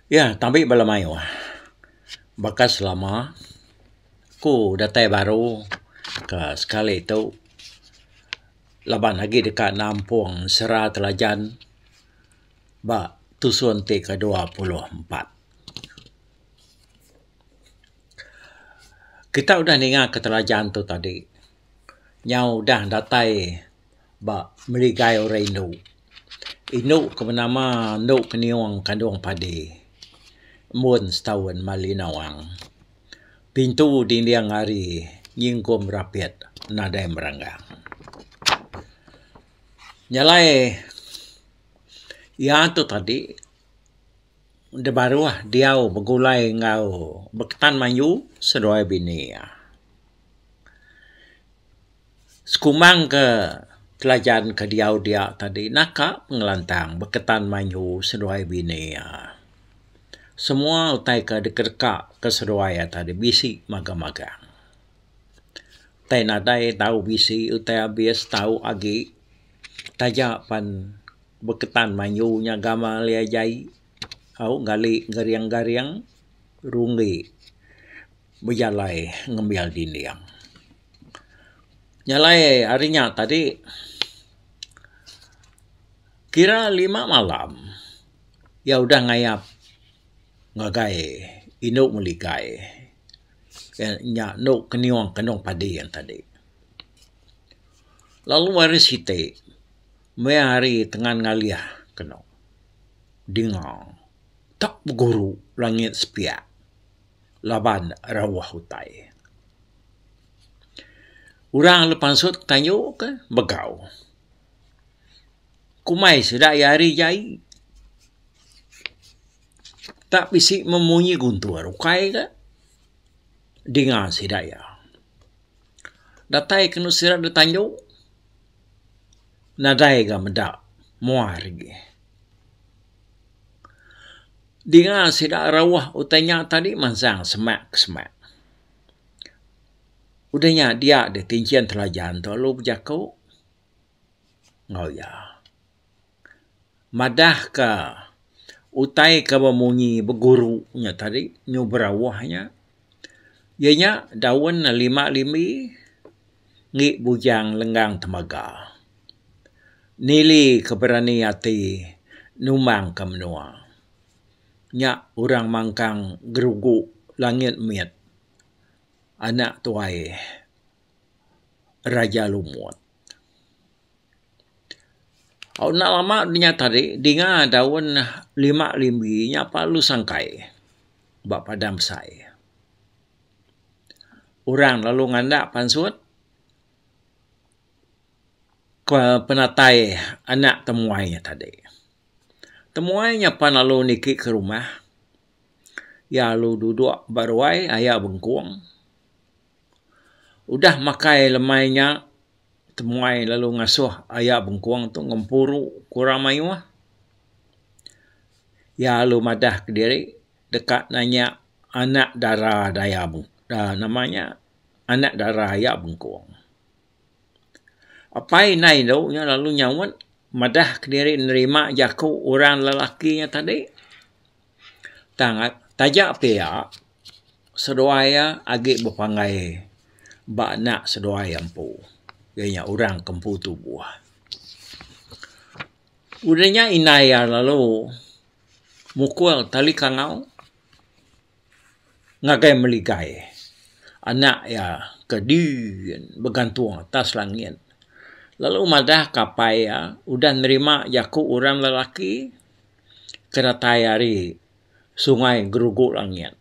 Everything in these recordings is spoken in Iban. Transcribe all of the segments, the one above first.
Iya tabi bala mayuh baka selama ku datai baru ka sekali tu laban agi deka nampung sera telajan ba tusun ti ke 24. Kita udah ninga ke telajan tu tadi nyau udah datai ba meligai orang indu. Indu ke benama Endu Keniung Kandung Padi embun setaun mali nawang. Pintu dinding hari nyingkum rapit nadai meranggang. Nya alai iya tu tadi da baruh diau begulai enggau Beketan Mayu seduai bini iya. Sekumbang ke Telajan ke diau dia tadi naka pengelantang Beketan Mayu seduai bini iya. Semua utai ke dikedeka ke seduai iya tadi bisi magang-magang. Utai nadai tau bisi utai abis tau agi taja pan Beketan Mayu nya gamal iya jai au gali garing-garing runggi bejalai ngembil dinding. Nya alai ari nya tadi kira lima malam iya udah ngayap ngagai indu meligai nya endo keniung kandung padi yen tadi. Lalu hari siti meh hari tengan ngalih keno dinga tak beguru langit sepiak laban rauh utai. Orang lalu pansut tanyu ke begau. Kumai sida iya hari jai. Tak bisi memunyi guntur ukai ka dinga sida iya. Datai kenu sida da tanyu nadai ga meda mua agi. Dinga sida rauh utai nya tadi mansang semak ke semak. Udah nya dia deh tinchin Telajan tu lalu bejaku enggau iya. Madah ka utai ke bemunyi beguru nya tadi nyu berauh nya iya nya daun lima limbi ngi Bujang Lenggang Temaga. Nili ke berani ati numbang ka menua. Nya orang mangkang gerugu langit mit. Anak tuai Raja Lumut. Au enda lama nya tadi dinga daun lima limbi nya lalu sangkai ba padang besai. Orang lalu nganda pansut ke penatai anak temuai nya tadi. Temuai nya pan lalu niki ke rumah. Iya lalu duduk ba ruai aya bengkung. Udah makai lemai nya temuai lalu ngasuh aya bengkung tu ngempuru ke orang mayuh. Iya lalu madah kediri deka nanya anak dara daya uhh nama nya anak dara aya bengkung. Apai indai indu nya lalu nyaut madah kediri nerima jaku orang lelaki nya tadi. Tang taja pia seduai iya agi bepanggai ba anak seduai iya empu iya nya orang ke empu tubuh. Udah nya indai iya lalu mukul tali kangau ngagai meligai anak iya ke din begantung atas langit lalu madah ka apai iya udah nerima jaku orang lelaki. Ke datai ari Sungai Gerugu Langit.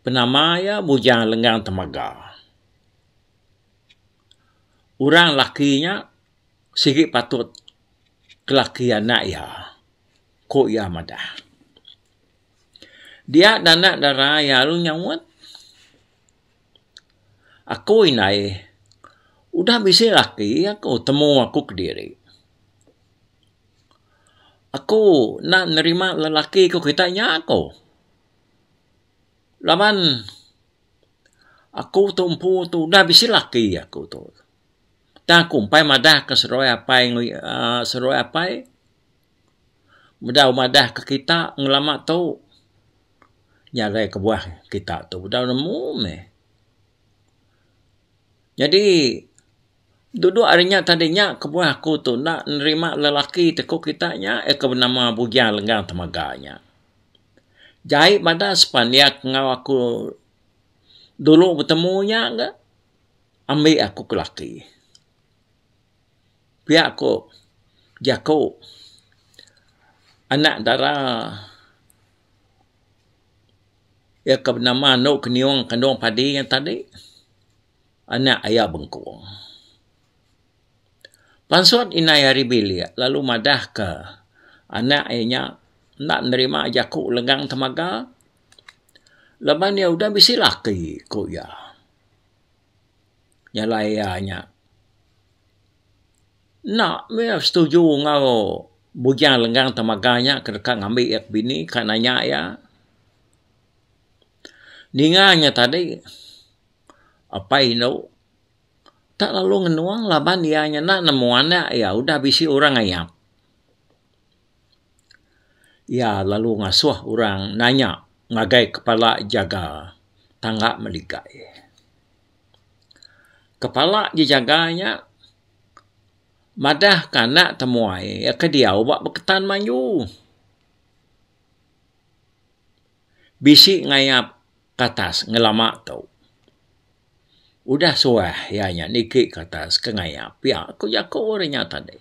Penama iya Bujang Lenggang Temaga. Orang laki nya sigi patut ke laki anak iya, ku iya madah. Dia anak dara iya lalu nyaut, Aku indai udah bisi laki aku temu aku kediri. Aku enda nerima lelaki ku kita nya ku. Laban aku tu empu tu udah bisi laki aku tu. Tang aku empai madah ka seduai apai uhh seduai apai. Bedau madah ke kita ngelama tu. Nya alai kebuah kita tu bedau nemu meh. Nyadi duduk ari nya tadi nya kebuah aku tu enda nerima lelaki ti ku kita nya ke benama Bujang Lenggang Temaga nya. Jai badas pan iya ke enggau aku dulu betemu nya ga ambi aku ke laki. Pia ku jaku anak dara iya ke benama anu Keniung Kandung Padi nya tadi anak aya Bengkung. Pansut indai ari bilik lalu madah ke anak iya nya enda nerima jaku Lenggang Temaga laban iya udah bisi laki ku iya. Nya alai iya nya enda meh setuju enggau Bujang Lenggang Temaga nya ke deka ngambi iya ke bini ka nanya iya. Ninga nya tadi apai indu tak lalu ngenung laban iya nya enda nemu anak iya udah bisi orang ngayap. Iya lalu ngasuh orang nanya ngagai kepala jaga tangga meligai. Kepala jejaga nya madah ka anak temuai iya ke diau ba Beketan Manju. Bisi ngayap ke atas ngelama tu. Udah suah iya nya niki ke atas ke ngayap pia ku jaku orang nya tadi.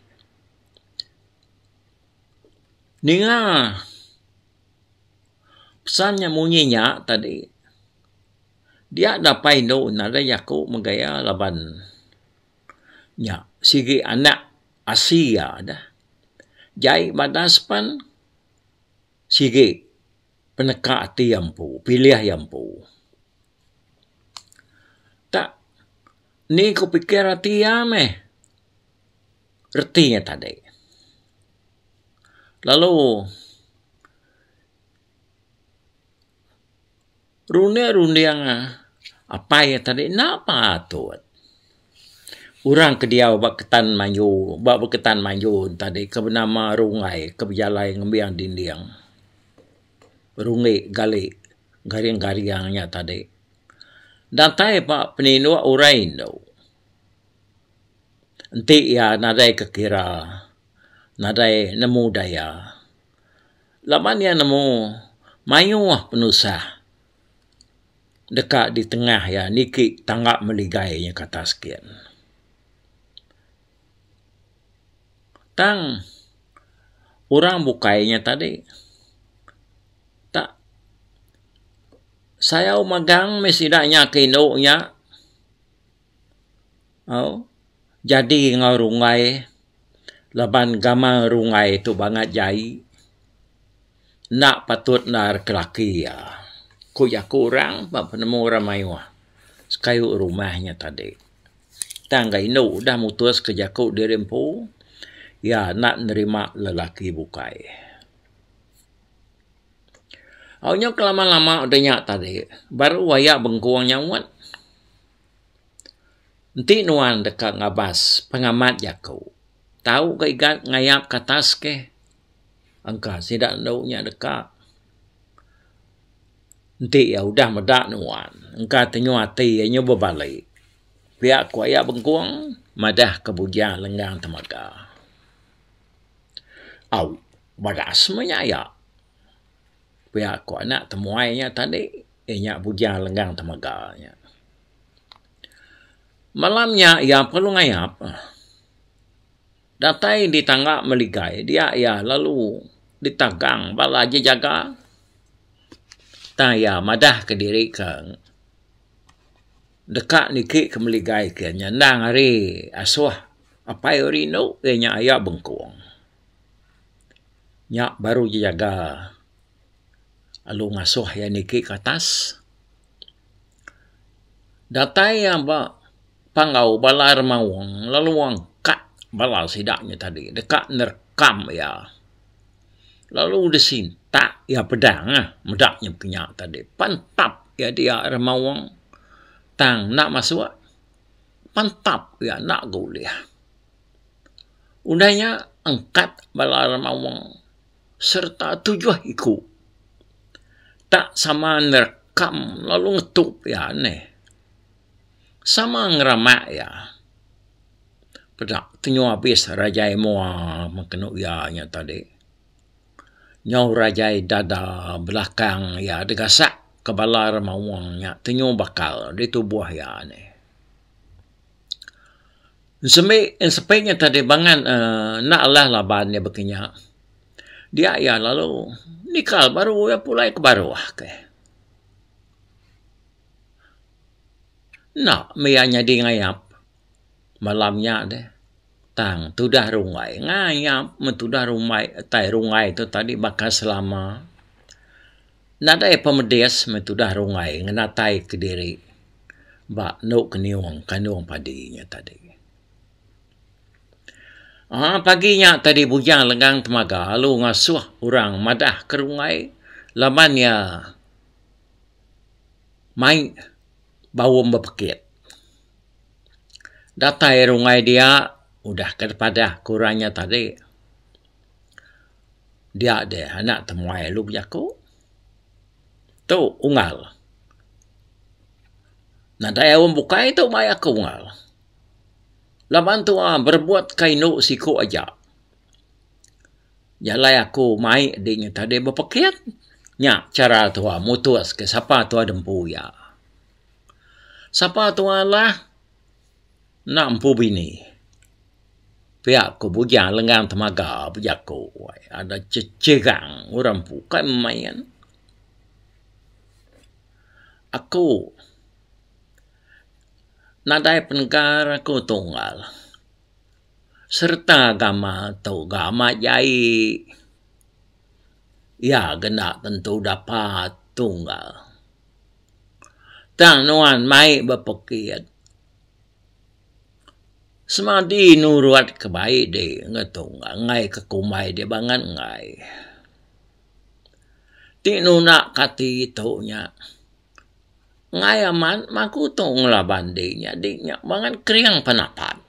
Ninga pesan nya munyi nya tadi dia dapai indu nadai jaku mega iya laban nya sigi anak asi iya dah. Jai badas pan sigi peneka ati iya empu pilih iya empu. Tak ni ku pikir ati iya meh reti nya tadi. Lalu runding runding apai iya tadi enda patut. Orang ke diau ba ketan manju ba beketan manju tadi ke benama Runggai ke bejalai ngembing dinding runggi gali garing garing nya tadi. Datai ba peninduk orang indu enti iya nadai kekira nadai nemu daya. Laban iya nemu mayuh penusah deka ditengah iya niki tangga meligai nya ke atas gin. Tang orang bukai nya tadi tak sayau magang meh sida nya ke indu nya au jadi enggau runggai laban gamal runggai tu bangat jai. Enda patut endar ke laki iya. Ku jaku orang ba penemu orang mayuh sekayu rumah nya tadi. Tang ga indu udah mutus ke jaku diri empu iya enda nerima lelaki bukai. Au nyau ke lama lama udah nya tadi baru aya bengkung nyaut. Enti nuan deka ngabas pengamat jaku tau ga igat ngayap ke atas keh. Engka sida endu nya deka enti iya udah meda nuan engka tenyuh ati iya nyu bebali. Pia ku aya Bengkung madah ke Bujang Lenggang Temaga. Au badas meh nya aya. Pia ku anak temuai nya tadi iya nya Bujang Lenggang Temaga nya. Malam nya iya perlu ngayap. Datai di tangga meligai dia iya lalu ditagang bala jejaga. Tang iya madah ke diri ke deka niki ke meligai ke nyandang ari asuh apai ori indu iya nya aya bengkung. Nya baru jejaga lalu ngasuh iya niki ke atas. Datai iya ba panggau bala remaung lalu angkat bala sida nya tadi deka nerekam iya. Lalu disintak iya pedang ah meda nya pekenya tadi pantap iya dia remaung tang enda masuk pantap iya enda ga ulih. Udah nya angkat bala remaung. sereta tujuh iku. Tak sama nerekam lalu ngetup iya neh. Sama ngeramak iya. Peda tenyu abis rajai mua meh kenu iya nya tadi. Nyau rajai dada belakang iya digasak ke bala remaung nya tenyu bakal ditubuh iya neh. Sembi sepi nya tadi bangat uhh enda alah laban iya baka nya. Dia iya lalu nikal baru iya pulai ke baruh keh. Enda meh iya nyadi ngayap malam nya deh tang tudah runggai ngayap meh tudah rumbai tai runggai tu tadi baka selama. Nadai pemedis meh tudah runggai ngenatai kediri ba endo keniung kandung padi nya tadi. Aaa pagi nya tadi Bujang Lenggang Temaga lalu ngasuh orang madah ke runggai laban iya mai baum bepekit. Datai runggai dia udah ke padah ke orang nya tadi dia deh anak temuai lalu bejaku tu unggal. Nadai aum bukai tu mai aku unggal. Laban tua berebut ka indu siku aja. Jalai aku mai di nya tadi bepekit nya chara tua mutus ke sapa tua dempu iya. Sapa tua alah enda empu bini. Pia ku Bujang Lenggang Temaga bejaku ada chechegang orang empu kai main. Aku nadai penegar aku tunggal sereta gamal tu ga amat jai iya ga enda tentu dapat tunggal. Tang nuan mai bepekit semadi nurut ke bai di enggau tunggal enggai ke kumbai di bangat enggai. Ti nunda ke ati tu nya enggai amat maku tu ngelaban di nya di nya bangat kering penapat.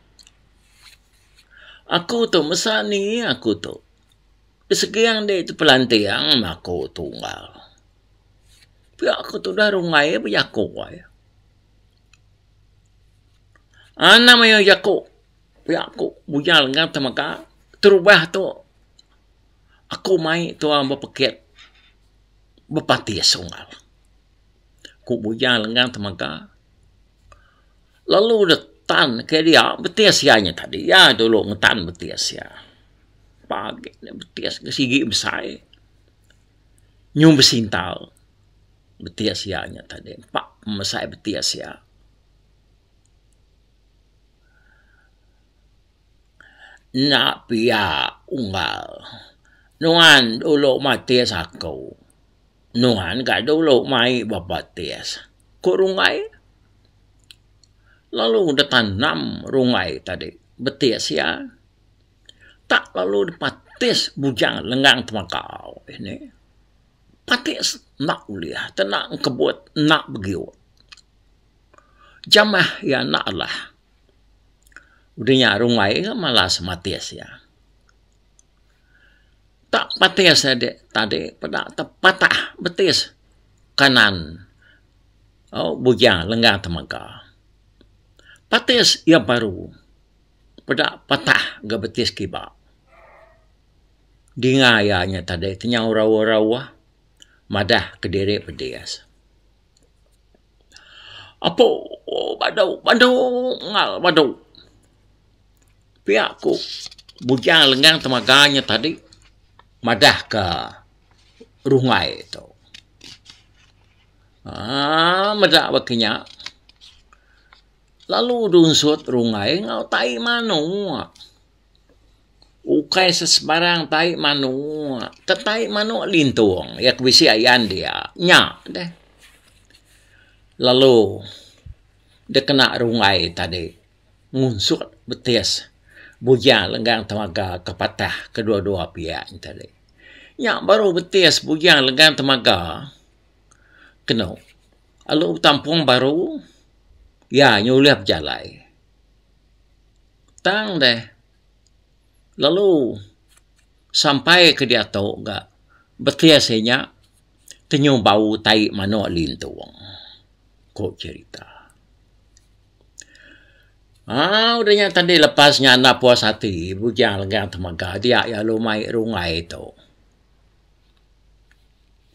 Aku tu mesa ni aku tu diseging di tepelanting aku tunggal. Pia ku tudah runggai bejaku ai. Anang mayuh jaku pia ku Bujang Lenggang Temega terubah tu aku mai tuan bepekit bepatis unggal. Ku Bujang Lenggang Temega lalu deh tan ke dia betis iya nya tadi iya dulu ngetan betis iya. Pagi ne betis ne sigi besai nyau besintal betis iya nya tadi empa pemesai betis iya. Enda pia unggal nuan dulu matis aku nuan ga dulu mai bepatis ku runggai. Lalu deh tanam runggai tadi betis iya tak lalu deh patis bujang lenggang temekau ini. Patis enda ulih tena engkebut enda begiut. Jamah iya enda alah. Udah nya runggai ga malas matis iya. Tak patis ade tadi peda tepatah betis kanan au bujang lenggang temega. Patis iya baru peda patah ga betis kiba. Dinga iya nya tadi tenyau rauh-rauh madah kediri pedis. Apo badu badu ngal badu. Pia ku Bujang Lenggang Temaga nya tadi madah ka runggai tu. Aaa meda baka nya lalu dunsut runggai enggau tai manuk. Ukai sesebarang tai manuk, tetai manuk lintung iya ke bisi ayan dia nya deh. Lalu dikena runggai tadi ngunsut betis Bujang Lenggang Temaga ke patah kedua-dua piak nya tadi. Nya baru betis Bujang Lenggang Temaga kenu lalu betampung baru iya nyulih bejalai. Tang deh lalu. Sampai ke diatu ga betis iya nya tenyu bau tai manok lintung, ku cherita. Aaa udah nya tadi lepas nya enda puas ati Bujang Lenggang Temaga dia iya lalu mai runggai tu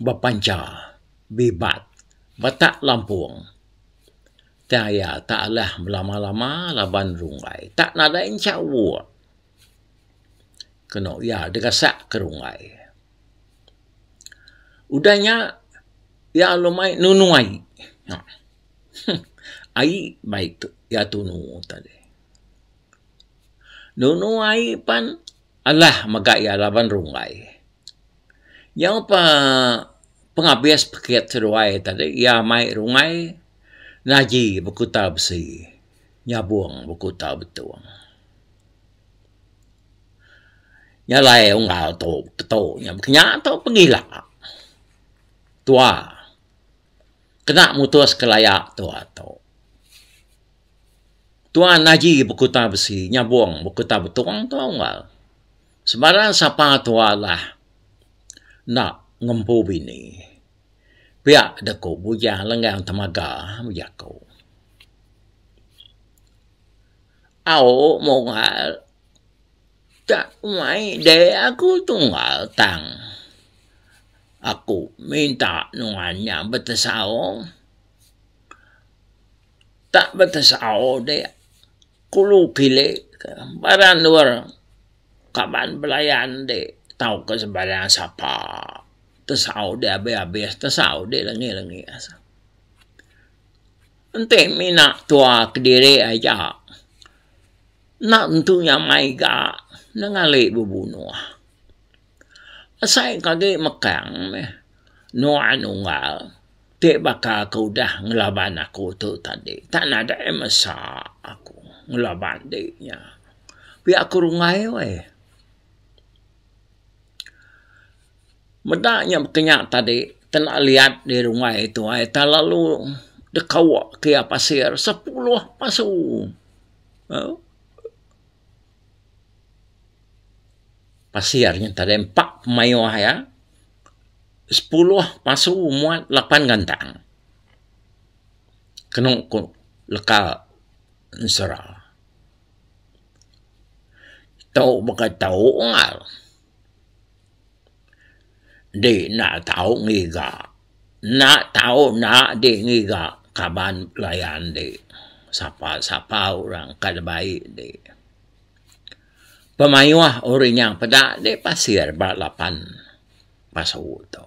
bepancha bibat batak lampung. Tang iya tak alah belama-lama laban runggai tak nadai enchauk. Kenu iya digasak ke runggai. Udah nya iya lalu mai nunu ai. Ai bai tu iya tunu tadi. Nunu ai pan alah mega iya laban runggai. Nyau pa pengabis pekit seduai tadi iya mai runggai ngaji bekuta besi nyabung bekuta betung. Nya alai unggal tu ketu nya nya tu pengila tua. Kena mutus ke laya tua tu. Tua naji bekuta besi nyabung bekuta betung tua unggal. Sebarang sapa tua lah enda ngempu bini. Pia deku Bujang Lenggang Temaga bejaku. Au munggal tak mai deh aku tunggal tang. Aku minta nuan nya betesau. Tak betesau dek kulu kili barang endur kaban belayan dek tauka sebarang sapa tesau dek abis abis tesau dek lengih lengih. Enti mina tua kediri aja enda tentu nyamai ga nengali bebunuh. Asai ke agi mekang meh nuan unggal ti baka ke udah ngelaban aku tu tadi tak nadai mesa aku ngelaban di nya. Pia ku runggai weh. Meda nya baka nya tadi tena liat di runggai tu ai tak lalu dekawa ke iya pasir sepuluh pasu. Pasir nya tadi empa pemayuh iya sepuluh pasu muat lapan gantang kenu ku leka ensera. Tu baka tau ngal di enda tau ngiga enda tau enda di ngiga kaban belayan di sapa sapa orang ka dibai di. Pemayuh orang nya peda deh pasir ba lapan pasu tu.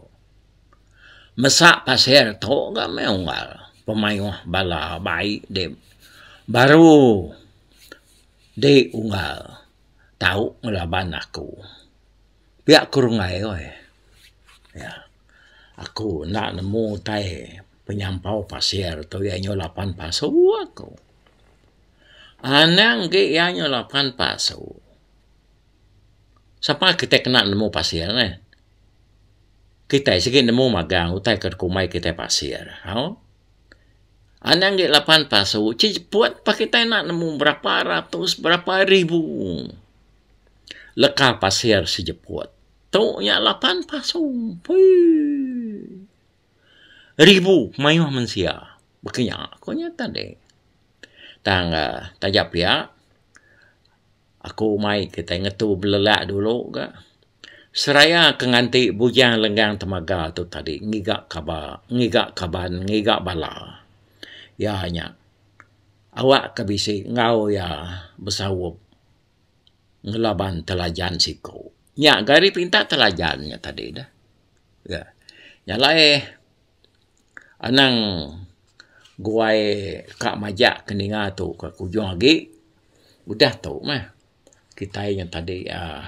Mesa pasir tu ga meh unggal pemayuh bala bai deh baru deh unggal tau ngelaban aku. Pia ku runggai weh. Aku enda nemu utai penyampau pasir tu iya nyau lapan pasu aku. Anang agi iya nyau lapan pasu. Sapa kitai kena nemu pasir neh. Kitai sigi nemu magang utai ke dikumbai kitai pasir. Au. Anang agi lapan pasu cheput pah kitai enda nemu berapa ratus berapa ribu leka pasir sejeput. Tu nya lapan pasu. Pui. Ribu mayuh mensia. Baka nya ku nya tadi. Tang taja pia aku mai kitai ngetu belelak dulu ga seraya ke nganti Bujang Lenggang Temaga tu tadi ngiga kaba ngiga kaban ngiga bala iya nya awak ke bisi enggau iya besaup ngelaban Telajan siku. Nya ga ari pinta Telajan nya tadi dah. Ga. Nya alai anang guai ka majak ke ninga tu ka kujung agi udah tu meh kitai nya tadi uhh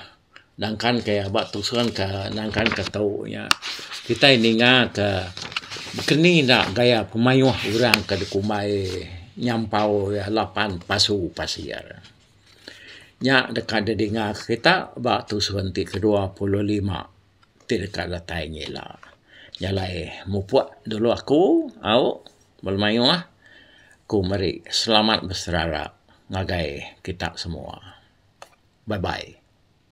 nangkan ke ba tusun ke nangkan ke tu nya kitai ninga ke bekeni enda gaya pemayuh orang ke dikumbai nyampau lapan pasu pasir. Nya deka didinga kita ba tusun ti ke 25 ti deka datai ngila. Nya alai mupuk dulu aku au bala mayuh ku meri selamat beserara ngagai kita semua. Bye bye.